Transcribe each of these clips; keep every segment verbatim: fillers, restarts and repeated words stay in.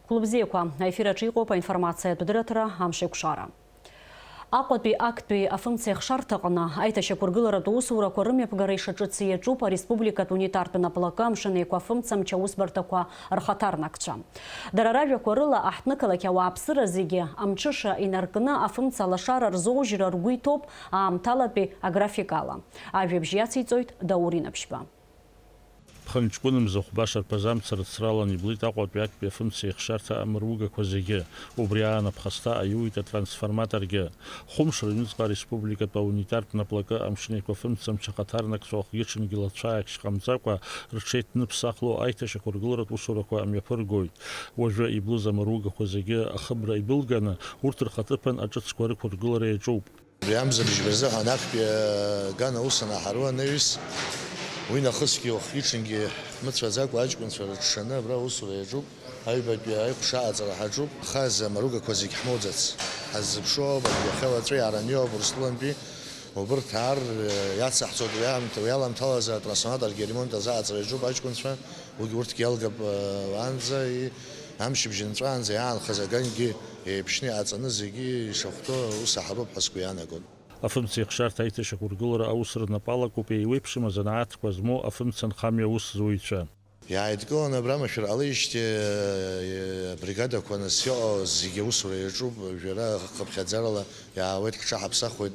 Хәлыбзиақәа, аефир аҿы иҟоуп аинформациатә дырраҭара «Амшеикәшара». Аҟәатәи актәи афымцеихшарҭаҟны аиҭашьақәыргыларатә усурақәа рымҩаԥгара ишаҿыц иаҿуп ареспубликатә унитартә наплакы амшын еиқәа афымца мчаусбарҭақәа рхаҭарнакцәа. Дара ражәақәа рыла, аҳҭнықалақь ауааԥсыра зегьы амҽыша инаркны афымца алашара рзоужьра ргәы иҭоуп аамҭалатәи аграфик ала. Ажәабжь иациҵоит Даур Инаԥшьба. Ԥхынҷкәын мза хәба шарԥазы амца рыцралан иблит Аҟәатәи актәи афымцеихшарҭа амыругақәа зегьы. Убри аан аԥхасҭа аиуит атрансформаторгьы. Хәымш рыҩныҵҟа ареспубликатә аунитартә наплакы амшын еиқәа афымца мча хаҭарнакцәа уахгьы-ҽынгьы лацәааихьшь ҟамҵакәа рҽеиҭныԥсахло аиҭашьақәыргыларатә усурақәа мҩаԥыргоит. Уажәы иблыз амыругақәа зегьы ахыбра идәылганы, урҭ рхаҭыԥан аҿыцқәа рықәыргылара иаҿуп. Абри амза быжьба рзыҳәан актәи аган аус анаҳару анаҩс, уи нахысгьы уахгьы-ҽынгьы ҳмыцәаӡакәа аҷкәынцәа рыҽшаны абра аусура иаҿуп. Аҩбатәи аиҟәша аҟаҵара ҳаҿуп. Аха зымругақәа зегь ҳмоуӡац. Ҳаззыԥшу ауп, абри иахьа уаҵәы иаараны иоуп Урыстәылантәи. Убырҭ аар иацаҳҵоит уи аамҭа, уи аламҭалазы атрансформаторгьы аремонт азы аҟаҵара иаҿуп аҷкәынцәа. Уигь урҭгьы иалгап, э, уаанӡа, и-, амчыбжь нҵәаанӡа иаанхаз агангьы еиԥшны иҟаҵаны зегьы ишахәҭоу аус аҳароуп ҳәа сгәы иаанагоит. Афымцеихшарҭа аиҭашьақәыргылара аус рнапы алакуп еиуеиԥшым азанааҭқәа змоу афымца нхамҩа аусзуҩцәа. Иааидкыланы абра машәыр ҟалеижьҭеи, э, абригадақәа нас иҟоу зегьы аусура иаҿуп, жәара хыԥхьаӡарала иаауеит, ҳҽаҳаԥсахуеит.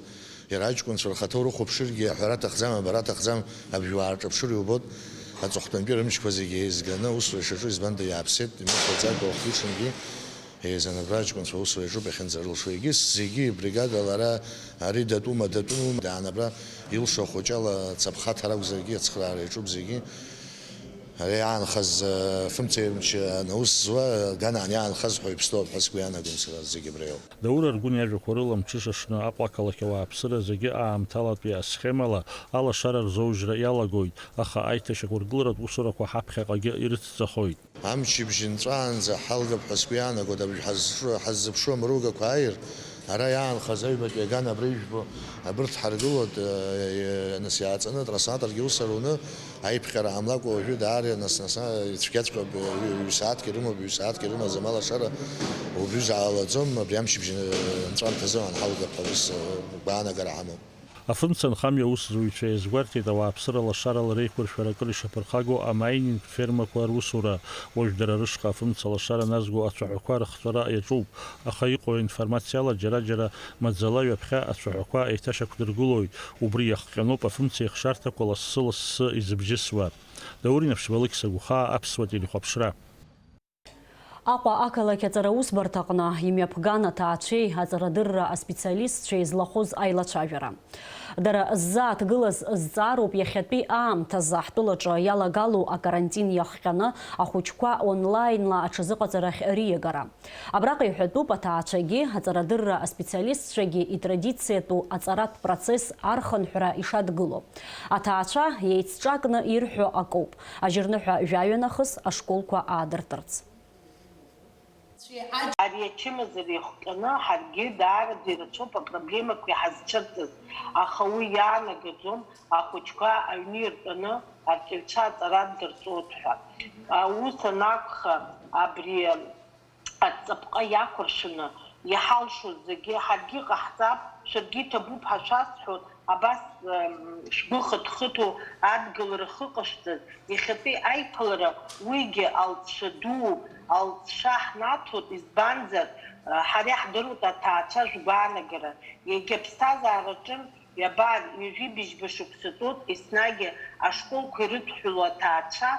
Иара аҷкәынцәа рхаҭа урыхәаԥшыргьы аҳәара аҭахӡам, абара аҭахӡам, абжәуаа рҿаԥшыр иубоит. Аҵыхәтәантәи рымчқәа зегьы еизганы аусура ишаҿу, избанда иааԥсеит, имыхәаӡакәа уахгьы-ҽынгьы еизаны абра аҷкәынцәа аусура иаҿуп иахьынӡарылшо. Егьыс зегьы ибригадала ара, ари датәума, датәума, даан абра илшо ахәыҷала цаԥхаҭара акәзаргьы ацхыраара иаҿуп зегьы. Ари иаанхаз, э, фымцеимч анаус зуа, э, аганаан иаанхаз ҳәа иԥсҭоуп ҳәа сгәы иаанагом сара, зегьы абра иоуп. Даур Аргәын иажәақәа рыла, мҽышаҽны Аҟәа ақалақь ауааԥсыра зегьы аамҭалатәи асхемала алашара рзоужьра иалагоит, аха аиҭашьақәыргыларатә усурақәа ҳаԥхьаҟагьы ирыцҵахоит. Амчыбжь нҵәаанӡа ҳалгап ҳәа сгәы иаанагоит, абжь ҳазҿу-, ҳаззыԥшу амругақәа ааир, ара иаанхаз аҩбатәи аган абра ижәбо, абырҭ ҳаргылоит, э, э, нас иааҵаны атрансформаторгьы ус аруны, аиԥҟьара ҟамлакәа уажәы даара нас, нас, а, ицәгьаҵәҟьоуп, э, ҩ-, ҩ-сааҭк ирымоуп, ҩ-сааҭк ирымаӡам алашара, убҩы заалаӡом, абри амчыбжь, э, нҵәамҭазы анҳалгап ҳәа ус, э, гәаанагара ҳамоуп. Афымца нхамҩа аусзуҩцәа иазгәарҭеит, ауааԥсыра лашарала реиқәыршәара акыр ишаԥырхагоу амайнинг фермақәа русура. Уажә дара рышҟа афымца лашара назго ацәаҳәақәа рыхҵәара иаҿуп, аха иҟоу аинформациала џьара-џьара маӡала ҩаԥхьа ацәаҳәақәа еиҭашьақәдыргылоит, убри иахҟьаноуп афымца ихшарҭақәа лассы-лассы изыбжьысуа. Даур Инаԥшьба, Алықьса Гәхаа, Аԥсуа телехәаԥшра. Аҟәа ақалақь аҵараусбарҭаҟны имҩаԥган аҭаацәеи аҵарадырра аспециалистцәеи злахәыз аилацәажәара. Дара ззааҭгылаз зҵаароуп иахьатәи аамҭазы ҳтәылаҿы иалагало акарантин иахҟьаны ахәыҷқәа онлаинла аҽазыҟаҵарахь риагара. Абраҟа иҳәатәуп аҭаацәагьы аҵарадырра аспециалистцәагьы итрадициатәу аҵаратә процесс архынҳәра ишадгыло. Аҭаацәа еицҿакны ирҳәо акоуп, ажьырныҳәа жәаҩа нахыс ашколқәа аадыртырц. Ари ачымазара иахҟьаны ҳаргьы даараӡа ирацәоуп апроблемақәа иҳазцәырҵыз, аха уи иаанагаӡом ахәыҷқәа аҩны иртәаны арҵаҩцәа аҵара ддырҵоит ҳәа. Аус анакәха, абри аҵапҟа иакәыршаны иҳалшоз зегьы ҳаргьы ҟаҳҵап, шәаргьы иҭабуп ҳәа шәасҳәоит, абас, м, шәгәы хыҭ-хыҭуа адгылара хыҟашәҵаз, иахьатәи аиԥылара уигьы алҵшәа дууп, алҵшәа ҳнаҭоит, избанзар, ҳара иаҳдыруеит аҭаацәа шәгәаанагара, иагьа аԥсҭазаараҿынтә Иабар, ҩажәи быжьба шықәса ҵуеит, еснагь ашколқәа ирыдҳәалоу аҭаацәа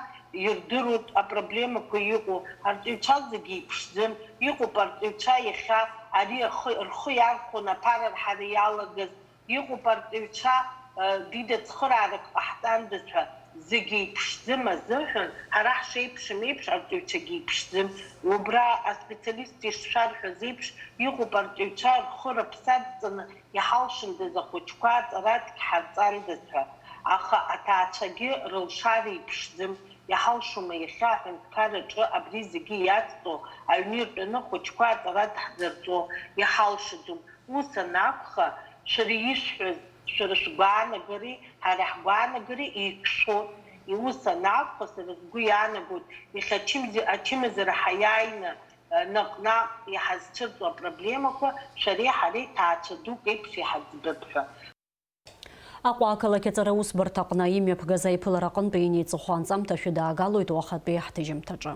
ирдыруеит апроблемақәа иҟоу, арҵаҩцәа зегьы еиԥшӡам, иҟоуп арҵаҩцәа иахьа ари рхы, рхы иархәаны аԥара рҳара иалагаз, иҟоуп арҵаҩцәа, э, дида цхыраарак ҟаҳҵандаз ҳәа, зегьы еиԥшӡам азыҳәан, ҳара ҳшеиԥшым еиԥш арҵаҩцәагьы еиԥшӡам. Убра аспециалистцәа ишшәарҳәаз еиԥш, иҟоуп арҵаҩцәа рхы рыԥсы адҵаны, иҳалшандаз ахәыҷқәа аҵара дҳарҵандаз ҳәа, аха аҭаацәагьы рылшара иԥшӡам, иҳалшома иахьа аҳәынҭқарраҿы абри зегьы иацҵо, аҩны иртәаны ахәыҷқәа аҵара дҳзырҵо, иҳалшаӡом. Ус анакәха, шәара ишәҳәаз, шәара шәгәаанагареи ҳара ҳгәаанагареи еиқәшәоит. Ус анакәха, сара сгәы иаанагоит, иахьа ачымзи-, ачымазара ҳаиааины, Наҟ-наҟ иҳазцәырҵуа апроблемақәа шәареи ҳареи ҭаацәа дук еиԥш иҳаӡбып ҳәа. Аҟәа ақалақь аҵара аусбарҭаҟны имҩаԥгаз аиԥылара аҟынтәи инеиҵыху анҵамҭа шәыдаагалоит уахатәи ҳҭыжьымҭаҿы.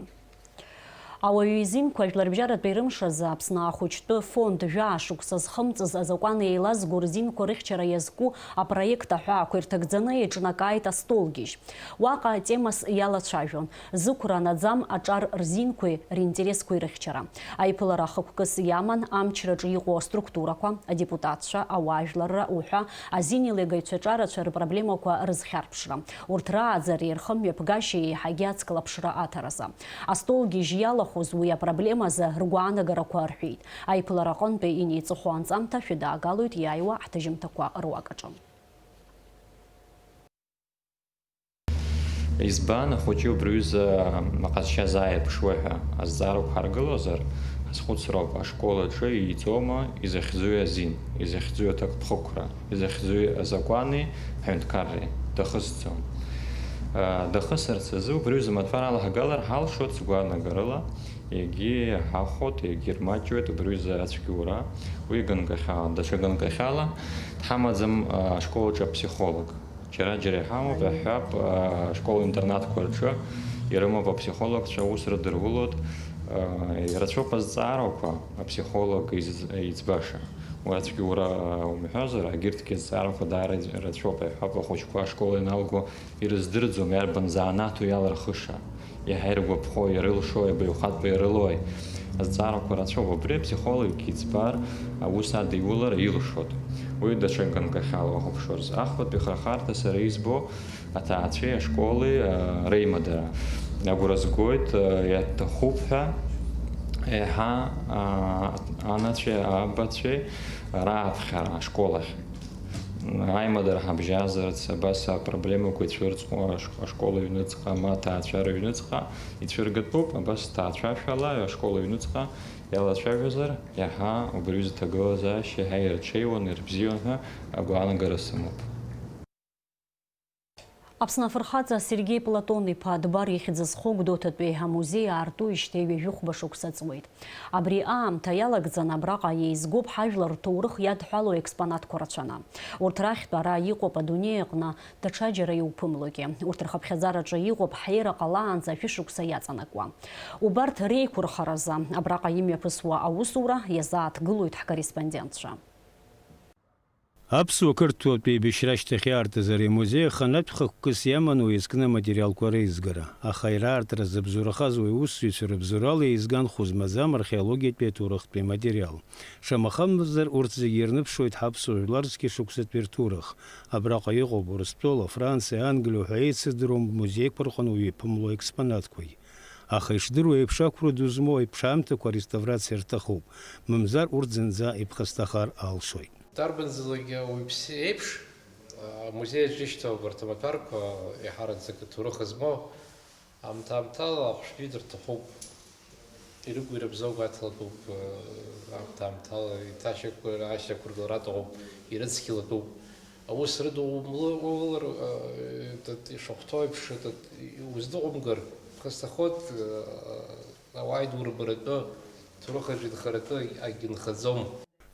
Ауаҩы изинқәа жәларбжьаратәи рымш азы Аԥсны ахәыҷтәы фонд жәаа шықәса зхымҵыз азакәан еилазго рзинқәа рыхьчара иазку апроект аҳәаақәа ирҭагӡаны еиҿнакааит астолгьежь. Уаҟа темас иалацәажәон зықәра наӡам аҿар рзинқәеи ринтересқәеи рыхьчара. Аиԥылара ахықәкыс иаман амчраҿы иҟоу аструктурақәа, адепутатцәа, ауаажәларра уҳәа азин илегаҩцәа ҿарацәа рпроблемақәа рызхьарԥшра, урҭ рааӡареи рхымҩаԥгашьеи еиҳагьы ацклаԥшра аҭаразы. Астолгьежь иалахәыз уи апроблемазы ргәаанагарақәа рҳәеит. Аиԥылара аҟынтәи инеиҵыху анҵамҭа шәыдаагалоит иааиуа ҳҭыжьымҭақәа руакаҿы. Избан ахәыҷы убри аҩыза аҟазшьа зааирԥшуа ҳәа азҵаарақәа ҳаргылозар, ҳазхәыцроуп, ашкол аҿы ииҵома изахьӡуи азин, изахьӡуи аҭакԥхықәра, изахьӡуи азакәани ҳҳәынҭқарреи, дахысӡом. Дахысырц азы убри аҩыза маҭәар алаҳгалар ҳалшоит сгәаанагарыла, егьи ҳахәоит, егьи рмаҷҩуеит убри аҩыза ацәгьоура, уи ганкахьала, даҽа ганкахьала дҳамаӡам ашкол аҿы аԥсихолог. Џьара-џьара иҳамоуп, иаҳҳәап, ашкол-интернатқәа рҿы ирымоуп аԥсихологцәа, аус рыдырулоит, ирацәоуп азҵаарақәа аԥсихолог из-, иӡбаша. Уи ацәгьоура умҳәозар, егьырҭгьы азҵаарақәа даара рацәоуп, иаҳҳәап, ахәыҷқәа ашкол ианалго ирыздырӡом иарбан заанаҭу иалырхыша. Иаҳа иргәаԥхо, ирылшо, иабаҩхатәу ирылои? Азҵаарақәа рацәоуп. Абри аԥсихолог иӡбар, аус адиулар илшоит. Уи даҽа ганкахьала уахәаԥшуа рзы. Ахԥатәи хырхарҭа сара избо аҭаацәеи ашколи, а, реимадара. Агәра згоит, а, иаҭахуп ҳәа, еиҳа, а, анацәеи абацәеи рааԥхьара ашкол ахь. Аимадара ҳабжьазарц, абас апроблемақәа ицәырҵуа ашк-, ашкол аҩныҵҟа, ма аҭаацәара аҩныҵҟа ицәыргатәуп, абас ҭаацәашәала ашкол аҩныҵҟа иалацәажәозар, иаҳа убри аҩыза аҭагылазаашьа иаҳа ирҽеиуан, ирыбзиан ҳәа агәаанагара сымоуп. Аԥсны афырхаҵа Сергеи Платон-иԥа Адбар ихьӡ зху Гәдоуҭатәи амузеи аарту ижьҭеи ҩажәихәба шықәса ҵуеит. Абри аамҭа иалагӡаны абраҟа еизгоуп ҳажәлар рҭоурых иадҳәалоу експонатқәа рацәаны. Урҭ рахьтә ара иҟоуп адунеи аҟны даҽаџьара иуԥымлогьы. Урҭ рхыԥхьаӡараҿы иҟоуп ҳаира ҟалаанӡа шәышықәса иаҵанакуа. Убарҭ реиқәырхаразы абраҟа имҩаԥысуа аусура иазааҭгылоит ҳкорреспондентцәа. Аԥсуа-қырҭуатә еибашьра ашьҭахь иаартыз ари амузеи аханатә хықәкыс иаман уи иазкны аматериалқәа реизгара, аха аира аартра зыбзоурахаз уи аусзуҩцәа рыбзоурала еизган хәы змаӡам археологиатәи аҭоурыхтәи аматериал. Шамахамзар, урҭ зегьы ирныԥшуеит ҳаԥсуа жәлар зқьышықәсатәи рҭоурых. Абраҟа иҟоуп Урыстәыла, Франциа, Англиа ҳәа еицырдыруам музеиқәа рҟны уаҩы иԥымло аекспонатқәагь. Аха ишдыру еиԥш, ақәра ду змоу аиԥшаамҭақәа ареставрациа рҭахуп, мамзар урҭ зынӡа иԥхасҭахар алшоит. Дарбанзаалак ауаҩԥсы еиԥш, амузеи аҿы ишьҭоу абарҭ амаҭәарқәа еиҳараӡак аҭоурых змоу, аамҭа-аамҭала ахәшәтәҩы дырҭахуп. Ирықәу-ирыбзоу гәаҭалатәуп, аамҭа-аамҭала иҭашьақәа ашьақәыргылара аҭахуп, ирыцқьалатәуп. Аус рыду умлы-, улалар, ишахәҭоу еиԥш, узныҟәымгар, ԥхасҭахоит, ауаа идурбаратәы, ҭоурых аҿы инхаратәы агьынхаӡом.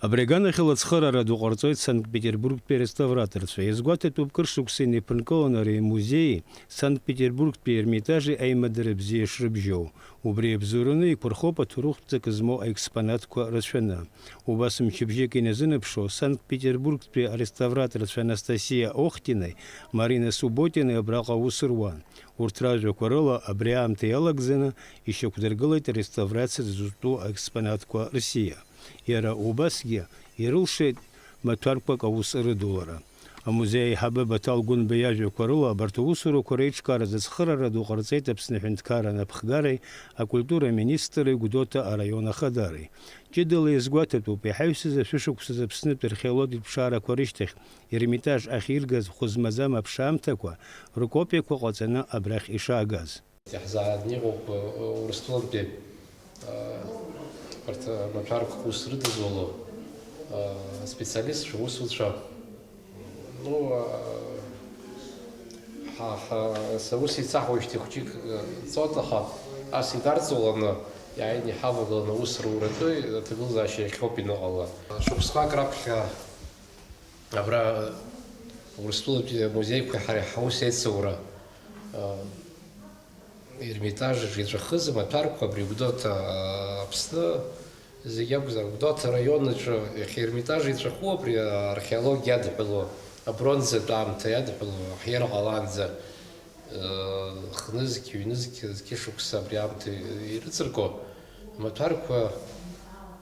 Абри аганахьала ацхыраара ду ҟарҵоит Санкт-Петербургтәи ареставраторцәа. Иазгәаҭатәуп кыр шықәса инеиԥынкыланы ари амузеии Санкт-Петербургтәи Ермитажи аимадара бзиа шрыбжьоу. Убри иабзоураны иқәырхоуп аҭоурыхтә ҵакы змоу аекспонатқәа рацәаны. Убас мчыбжьык иназынаԥшуа, Санкт-Петербургтәи ареставраторцәа Анастасиа Охтинаи Марина Субботинаи абраҟа аус руан. Урҭ ражәақәа рыла, абри аамҭа иалагӡаны ишьақәдыргылеит ареставрациа зызутәу аекспонатқәа рсиа. Иара убасгьы ирылшеит маҭәарқәак аус рыдулара. Амузеи аиҳабы Баҭал Гәынба иажәақәа рыла, абарҭ аусурақәа реиҿкааразы ацхыраара ду ҟарҵеит Аԥсны аҳәынҭқарра анапхгареи акультура аминистрреи Гәдоуҭа араион ахадареи. Ҷыдала иазгәаҭатәуп, иҳаҩсыз ашәышықәсазы Аԥснытәи археологиатә ԥшаарақәа рышьҭахь Ермитаж ахь иргаз хәы змаӡам аԥшаамҭақәа ркопиақәа ҟаҵаны абрахь ишаагаз. Иаҳзааны иҟоуп, Урыстәылантәи, а, арҭ амаҭәарқәа ус рыдызуло, а, специалистцәа, усуцәа. Ну, а, ҳа, ҳа, са ус еицаҳуеижьҭеи хәҷык, а, ҵуеит, аха ас инарҵауланы, Иааины иҳавагыланы аус руратәы аҭагылазаашьа иахьоуп иныҟала. Шықәсқәак раԥхьа абра Урыстәылатәи амузеиқәеи ҳареи ҳаус еицура, а, Ермитаж иҵәахыз амаҭәарқәа абри Гәдоуҭа, а, Аԥсны зегь акәзар, Гәдоуҭа араион аҿы иахьа Ермитаж иҵәаху абри археологиа иадҳәалоу, абронзатә аамҭа иадҳәалоу, аҳәира ҟалаанӡа, э, хнызқь, ҩнызқь, зқьышықәса абри аамҭа ирыҵырго амаҭәарқәа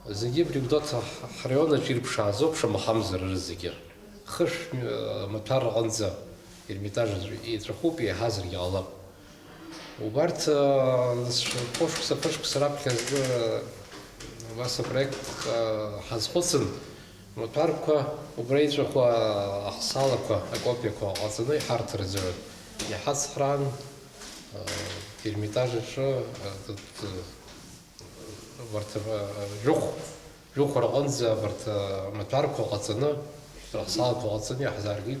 зегьы абри Гәдоуҭа ҳ-, ҳраион аҿы ирԥшаазоуп, шамахамзар, рызегьы. Хышә, э, маҭәар аҟынӡа Ермитаж аҿы еиҵәахуп, еиҳазаргьы ҟалап. Убарҭ, э, шықәса, фышықәса раԥхьа зны, э, абас апроект, э, ҳазхәыцын, амаҭәарқәа убра иҵәаху, э, ахсаалақәа, акопиақәа ҟаҵаны иҳарҭ рзы иҳацхраан, э, Ермитаж аҿы, э, т-, т-, убарҭ, э, жәохә, жәохә рҟынӡа абарҭ, э, амаҭәарқәа ҟаҵаны, рыхсаалақәа ҟаҵаны иаҳзааргеит.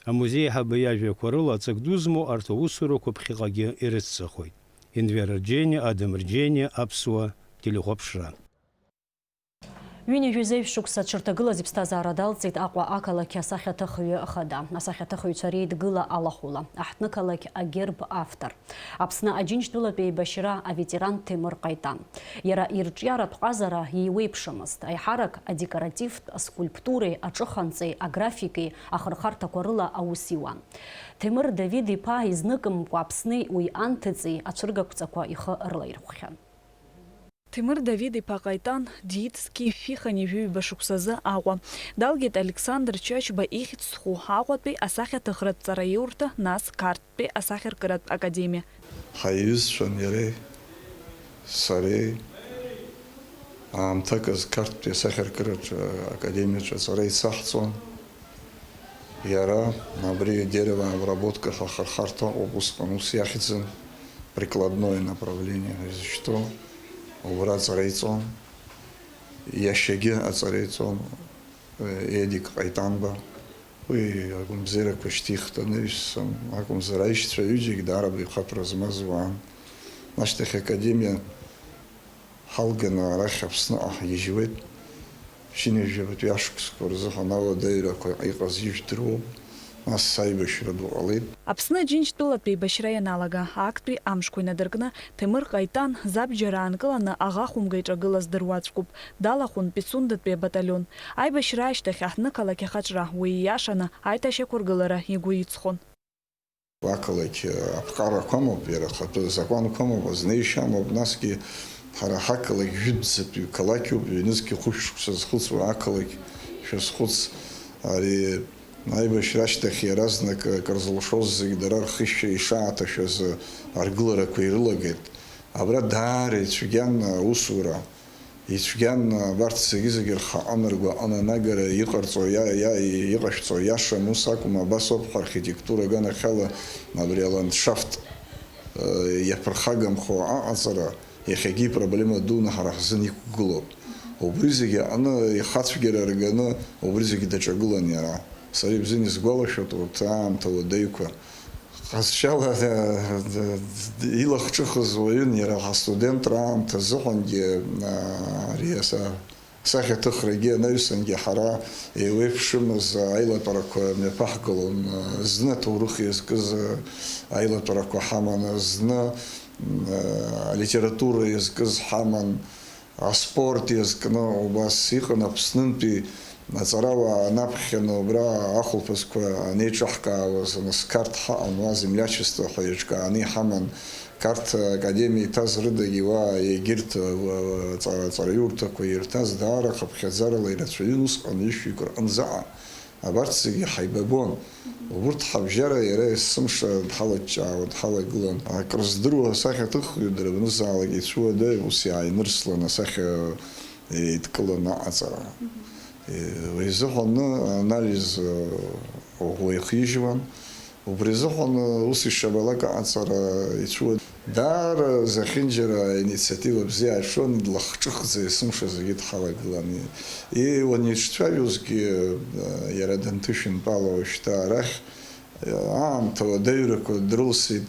Амузеи аиҳабы иажәақәа рыла аҵак ду змоу арҭ аусурақәа ԥхьаҟагьы ирыццахоит. Енвер Арџьениа, Адам Рџьениа, Аԥсуа телехәаԥшра. Ҩынҩажәи зеижә шықәса аҽырҭагылаз иԥсҭазаара далҵит Аҟәа ақалақь асахьаҭыхҩы ахада, асахьаҭыхҩцәа реидгыла алахәыла, аҳҭнықалақь агерб автор, Аԥсны Аџьынџьтәылатә еибашьра аветеран Ҭемыр Ҟаитан. Иара ирҿиаратә ҟазара иеиуеиԥшымызт, аиҳарак адекоративтә, аскульптуреи, аҿыханҵеи, аграфики ахырхарҭақәа рыла аус иуан. Ҭемыр Давид-иԥа изныкымкәа Аԥсни уи анҭыҵи ацәыргақәҵақәа ихы рылаирхәхьан. Ҭемыр Давид-иԥа Ҟаитан диит зқьи шәи хынҩажәи ҩба шықәсазы Аҟәа. Далгеит Александр Чачба ихьӡ зху Аҟәатәи асахьаҭыхратә ҵараиурҭа, нас Қарҭтәи асахьаркыратә академиа. Ҳаиҩызцәан иареи сареи аамҭак азы Қарҭтәи асахьаркыратә академиаҿы аҵара еицаҳҵон. Иара абри дерево обработка ҳәа ахырхарҭа ыҟоуп, усҟан ус иахьӡын, прикладное направление ҳәа изышьҭоу, убра аҵара иҵон, иашьагьы аҵара иҵон, Едик Ҟаитанба. Уи агәамзеирақәа шьҭихт анаҩсан акәымзар, аишьцәа ҩыџьагь даара абаҩхатәра змаз уаан. Ашьҭахь академиа ҳалганы арахь Аԥсныҟа ҳгьежьуеит. Ԥшьынҩажәи жәабатәи ашықәсқәа рзыҳәан ауадаҩрақәа иҟаз ижәдыруоуп. Нас аибашьра ду ҟалеит. Аԥсны Аџьынџьтәылатә еибашьра ианалага, актәи амшқәа инадыркны, Ҭемыр Ҟаитан забџьар аанкыланы аӷа хәымга иҿагылаз дыруаӡәкуп. Далахәын Пицундатәи абаталион. Аибашьра ашьҭахь аҳҭнықалақь ахаҿра уи ииашаны аиҭашьақәыргылара игәы иҵхон. Ақалақь аԥҟарақәа амоуп, иара ахатәы закәанқәа амоуп, азнеишьа амоуп, насгьы ҳара ҳақалақь жәытәӡатәи қалақьуп, ҩнызқьи хәышә шықәса зхыҵуа ақалақь шәазхәыц. Ари аибашьра ашьҭахь иаразнак акыр зылшоз зегь дара рхышьа ишааҭашәаз аргыларақәа ирылагеит. Абра даара ицәгьан аусура. Ицәгьан абарҭ зегьы-зегьы рхаҟынарго аҟынанагара иҟарҵо, иа-, иа-, иҟашәҵо иашам, ус акәым, абас ауп ҳәа архитектура аганахьала абри аландшафт, э, иаԥырхагамхо аҟаҵара иахьагьы ипроблема дуны ҳара ҳзын иқәгылоуп. Убри зегьы аҟны ихацәгьара рганы, убри зегьы даҿагылан иара. Сара ибзианы исгәалашәоит урҭ аамҭа уадаҩқәа. Ҟазшьала, э, д-, д-, илахҿыхыз уаҩын иара ҳастудентра аамҭа азыҳәангьы, а, ари аса-, асахьаҭыхрагьы анаҩсангьы ҳара еиуеиԥшымыз аилатәарақәа мҩаԥаҳгалон. Зны аҭоурых иазкыз, а, аилатәарақәа ҳаман, зны, м, а, алитература иазкыз ҳаман. Аспорт иазкны убас иҟан Аԥснынтәи аҵарауаа анаԥхьаны убра ахәылԥазқәа анеиҿаҳкаауаз, нас Қарҭ ҳаҟан, уа землячество ҳәа еиҿкааны иҳаман, Қарҭ академиа иҭаз рыдагьы уа егьырҭ, уа, уа, ҵа-, ҵараиурҭақәа ирҭаз даара хыԥхьаӡарала ирацәаҩын, усҟан ҩышәҩык рҟынӡаҟа. Абарҭ зегьы ҳаибабон. Убырҭ ҳабжьара иара есымша дҳалыҷҷаауа дҳалагылан. Акрыздыруа асахьаҭыхҩы дара рнызаалак ицәуадаҩ ус иааинырслан асахьа еидкыланы аҟаҵара. Е, уи изыҳәаны анализ, э, ӷәӷәа ихижьуан. Убри азыҳәан, ус ишабалак аҟаҵара ицәуадаҩ. Даара зехьынџьара аинициатива бзиа ааирԥшуан, длахҿыхӡа есымша зегьы дҳалагылан. И-, уаниҿцәажәозгьы, иара данҭышәынтәала уажәшьҭа арахь, аамҭа уадаҩрақәа дрылсит,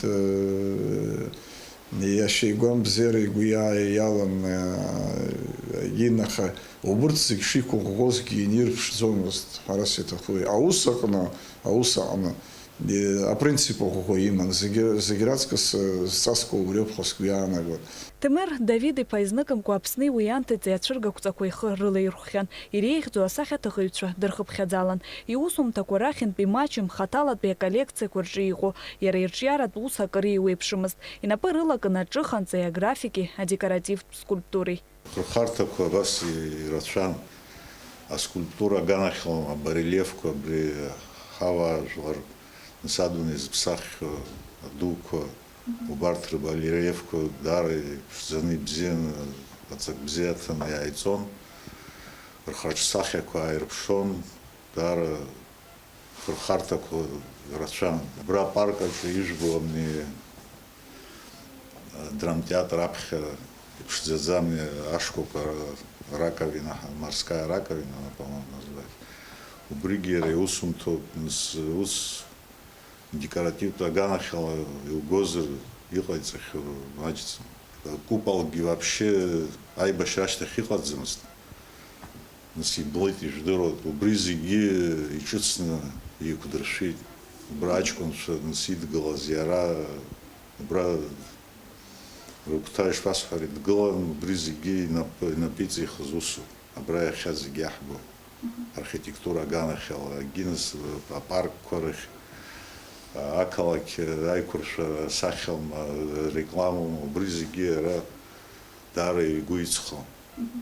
Иашьа игәамбзиара игәы иааиалан, э, егьин, аха убырҭ зегь шиқәыӷәӷәозгьы инирԥшӡомызт, ҳәарас иаҭахуи. Аус аҟны, аус аҟны, э, апринцип ӷәӷәа иман. Зегьы, зегь раҵкыс, э, зҵазкуа убриоуп ҳәа сгәы иаанагон. Ҭемыр Давид-иԥа изныкымкәа Аԥсни уи анҭыҵи ацәыргақәҵақәа ихы рылаирхәхьан, иреиӷьӡоу асахьаҭыхыҩцәа дырхыԥхьаӡалан. Иусумҭақәа рахьынтәи маҷым хаҭалатәи аколлекциақәа рҿы иҟоу, иара ирҿиаратә ус акыр иуеиԥшымызт. Инапы рылакын аҿыханҵеи аграфики, адекоративтә скульптуреи. Ахырхарҭақәа абас ирацәан. Аскульптура аганахьала абарельефқәа, абри ҳауаажәлар, нас адунеи зыԥсаххьоу адуқәа, убарҭ рбарельефқәа даара иԥшӡаны, ибзианы, аҵак бзиа аҭаны иааиҵон. Рхаҿсахьақәа ааирԥшуан, даара хырхарҭақәа рацәан. Абра апарк аҿы ижәбо абни адрамтеатр аԥхьа иԥшӡаӡам ашкәакәа, раковина, морская раковина, она, по-моему, называется. Убригьы иара иусумҭоуп, нас ус декоративтә аганахьала иугозар, иҟаиҵахьоу маҷӡам. Акуполгьы вообще аибашьра ашьҭахь иҟаӡамызт. Нас иблит, ижәдыруа, убри зегьы иҿыцны еиқәдыршәеит. Убра аҷкәынцәа, нас идгылаз иара, убра рыгәҭа, ишԥасҳәари, дгылан, убри зегьы инап-, инапы иҵихыз усуп. Абра иахьа зегьы иаҳбо. Архитектура аганахьала, агинес, апаркқәа рахь, ақалақь аиқәыршәара, асахьалма, рекламоума, убри зегьы иара даара игәы иҵхон.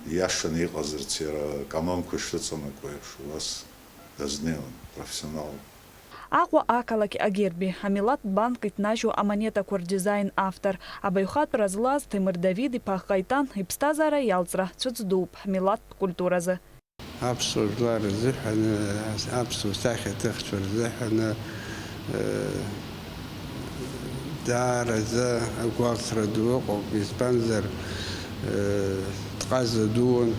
Иашаны иҟазарц, иара аканонқәа ишрыҵанакуа еиԥш, убас дазнеиуан, профессионалын. Аҟәа ақалақь Агерби, амилаҭтә банк иҭнажьу амонетақәа рдизаин автор, абаҩхатәра злаз Ҭемыр Давид-иԥа Ҟаитан иԥсҭазаара иалҵра цәыӡ дууп ҳмилаҭтә культуразы. Аԥсуа жәлар рзыҳәан, аԥсуа сахьаҭыхцәа рзыҳәан, э, даараӡа агәалсра ду ыҟоуп, избанзар, э, дҟаза дуун,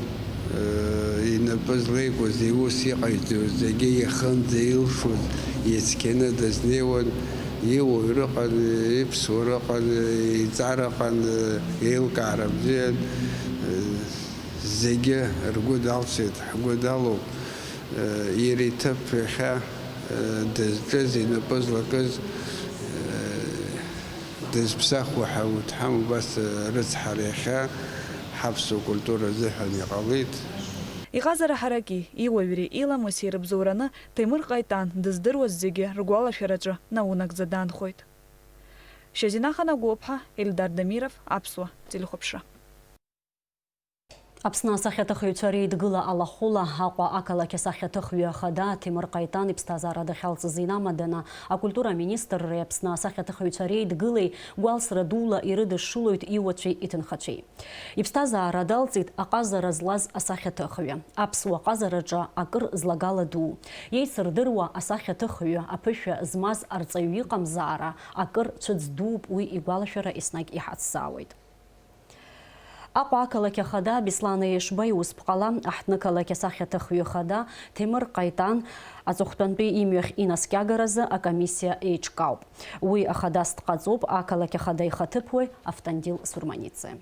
э, инапы злеикуаз, иус иҟаиҵоз зегьы ихынӡа илшоз ицқьаны дазнеиуан, иуаҩ рыҟан, иԥсуа рыҟан, иҵара ыҟан, еилкаара бзиан, э, зегьы ргәы далсит, ҳгәы далоуп. Иара иҭыԥ иахьа дызҿыз, инапы злакыз, дызԥсахуа ҳәа удҳам, убас рыцҳара иахьа ҳаԥсуа культура азыҳәан иҟалеит. Иҟазара ҳараки, иуаҩреи иламыси рыбзоураны Ҭемыр Ҟаитан дыздыруаз зегьы ргәалашәараҿы наунагӡа даанхоит. Шьазина Ханагәыԥҳа, Ельдар Дамиров, Аԥсуа телехәаԥшра. Аԥсны асахьаҭыхҩцәа реидгыла алахәыла Аҟәа ақалақь асахьаҭыхҩы ахада Ҭемыр Ҟаитан иԥсҭазаара дахьалҵыз инамаданы, акультура аминистрреи Аԥсны асахьаҭыхҩцәа реидгылеи гәалсра дула ирыдышшылоит иуацәеи иҭынхацәеи. Иԥсҭазаара далҵит аҟазара злаз асахьаҭыхҩы, аԥсуа ҟазараҿы акыр злагала ду. Иеицырдыруа асахьаҭыхҩы аԥышәа змаз арҵаҩы иҟамзаара акыр цәыӡ дууп, уи игәалашәара еснагь иҳацзаауеит. Аҟәа ақалақь ахада Беслан Ешба иусԥҟала, аҳҭнықалақь асахьаҭыхҩы хада Ҭемыр Ҟаитан аҵыхәтәантәи имҩахь инаскьагаразы акомиссиа еиҿкаауп. Уи ахадас дҟаҵоуп ақалақь ахада ихаҭыԥуаҩ Автандил Сурманиӡе.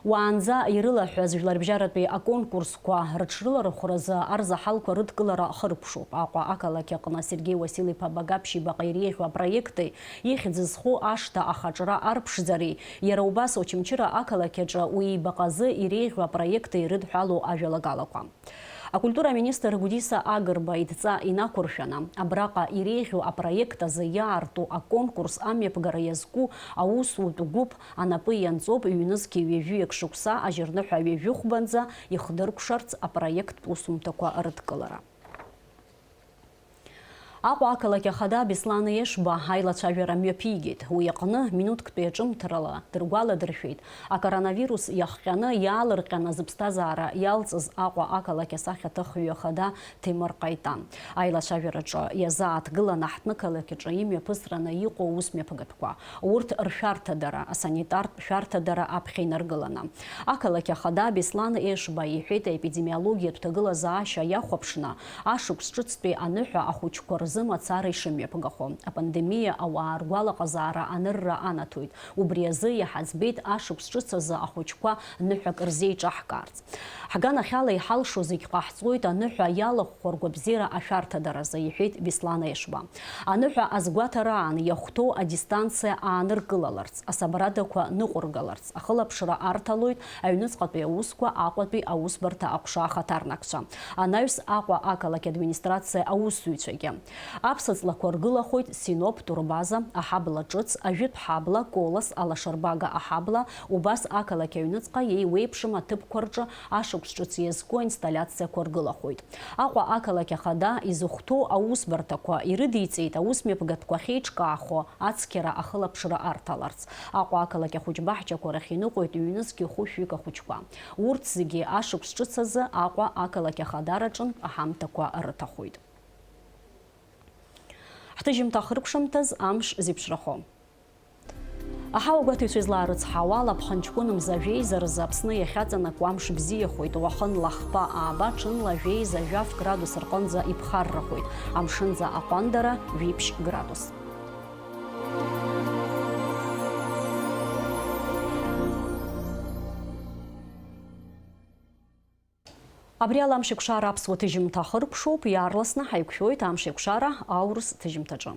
Уаанӡа ирылаҳәаз жәларбжьаратәи аконкурсқәа рыҽрылархәразы арзаҳалқәа рыдкылара хыркәшоуп. Аҟәа ақалақь аҟны Сергеи Уасил-иԥа Багаԥшьи баҟа иреиӷьу апроекти, ихьӡ зху ашҭа ахаҿра арԥшӡареи, иара убас Очамчыра ақалақь аҿы уи баҟазы иреиӷьу апроекти ирыдҳәалоу ажәалагалақәа. Акультура аминистр Гәдиса Агрба идҵа инақәыршәаны, абраҟа иреиӷьу апроект азы иаарту аконкурс амҩаԥгара иазку аусутә гәыԥ анапы ианҵоуп ҩнызқьи ҩажәи акы шықәса ажьырныҳәа ҩажәи хәбанӡа ихдыркәшарц апроекттә усумҭақәа рыдкылара. Аҟәа ақалақь ахада Беслан Ешба аилацәажәара мҩаԥигеит. Уи аҟны минуҭктәи аҿымҭрала дыргәаладыршәеит, акоронавирус иахҟьаны иаалырҟьаны зыԥсҭазаара иалҵыз Аҟәа ақалақь асахьаҭыхҩы ахада Ҭемыр Ҟаитан. Аилацәажәараҿы иазааҭгылан аҳҭнықалақь аҿы имҩаԥысраны иҟоу аусмҩаԥгатәқәа, урҭ ршәарҭадара, асанитартә шәарҭадара аԥхьа инаргыланы. Ақалақь ахада Беслан Ешба иҳәеит, аепидемиологиатә ҭагылазаашьа иахәаԥшны, ашықәс ҿыцтәи аныҳәа ахәыҷқәа азы мацара ишымҩаԥгахо. Апандемиа ауаа ргәалаҟазаара анырра анаҭоит. Убри азы иаҳаӡбеит ашықәс ҿыц азы ахәыҷқәа ныҳәак рзеиҿаҳкаарц. Ҳганахьала иҳалшо зегь ҟаҳҵоит аныҳәа иалахәхо ргәабзиара ашәарҭадаразы, иҳәеит Беслан Ешба. Аныҳәа азгәаҭараан иахәҭоу адистанциа ааныркылаларц, асабарадақәа ныҟәыргаларц, ахылаԥшра арҭалоит аҩныҵҟатәи аусқәа, Аҟәатәи аусбарҭа аҟәша ахаҭарнакцәа, анаҩс Аҟәа ақалақь администрациа аусзуҩцәагьы. Аԥсаҵлақәа ргылахоит Синоп турбаза, аҳабла ҿыц, ажәытә ҳабла, Колос, алашарбага аҳабла, убас ақалақь аҩныҵҟа иеиуеиԥшым аҭыԥқәа рҿы ашықәс ҿыц иазку аинсталлиациақәа ргылахоит. Аҟәа ақалақь ахада изыхәҭоу аусбарҭақәа ирыдиҵеит аусмҩаԥгатәқәа ахьеиҿкаахо ацқьара ахылаԥшра арҭаларц. Аҟәа ақалақь ахәыҷбаҳчақәа рахь иныҟәоит ҩнызқь хәышәҩык ахәыҷқәа. Урҭ зегьы ашықәс ҿыц азы Аҟәа ақалақь ахадараҿынтә аҳамҭақәа рыҭахоит. Ҳҭыжьымҭа ахыркәшамҭаз амш зеиԥшрахо. Аҳауагәаҭаҩцәа излаарыцҳауа ала, аԥхынҷкәын мза жәеиза рзы Аԥсны иахьаҵанакуа амш бзиахоит, уахынла хԥа ааба, ҽынла жәеиза жәаф градус рҟынӡа иԥхаррахоит, амшынӡа аҟәандара жәиԥшь градус. Абри ала амшеиқәшара аԥсуа ҭыжьымҭа ахыркәшоуп, иаарласны ҳаиқәшәоит амшеиқәшара аурыс ҭыжьымҭаҿы.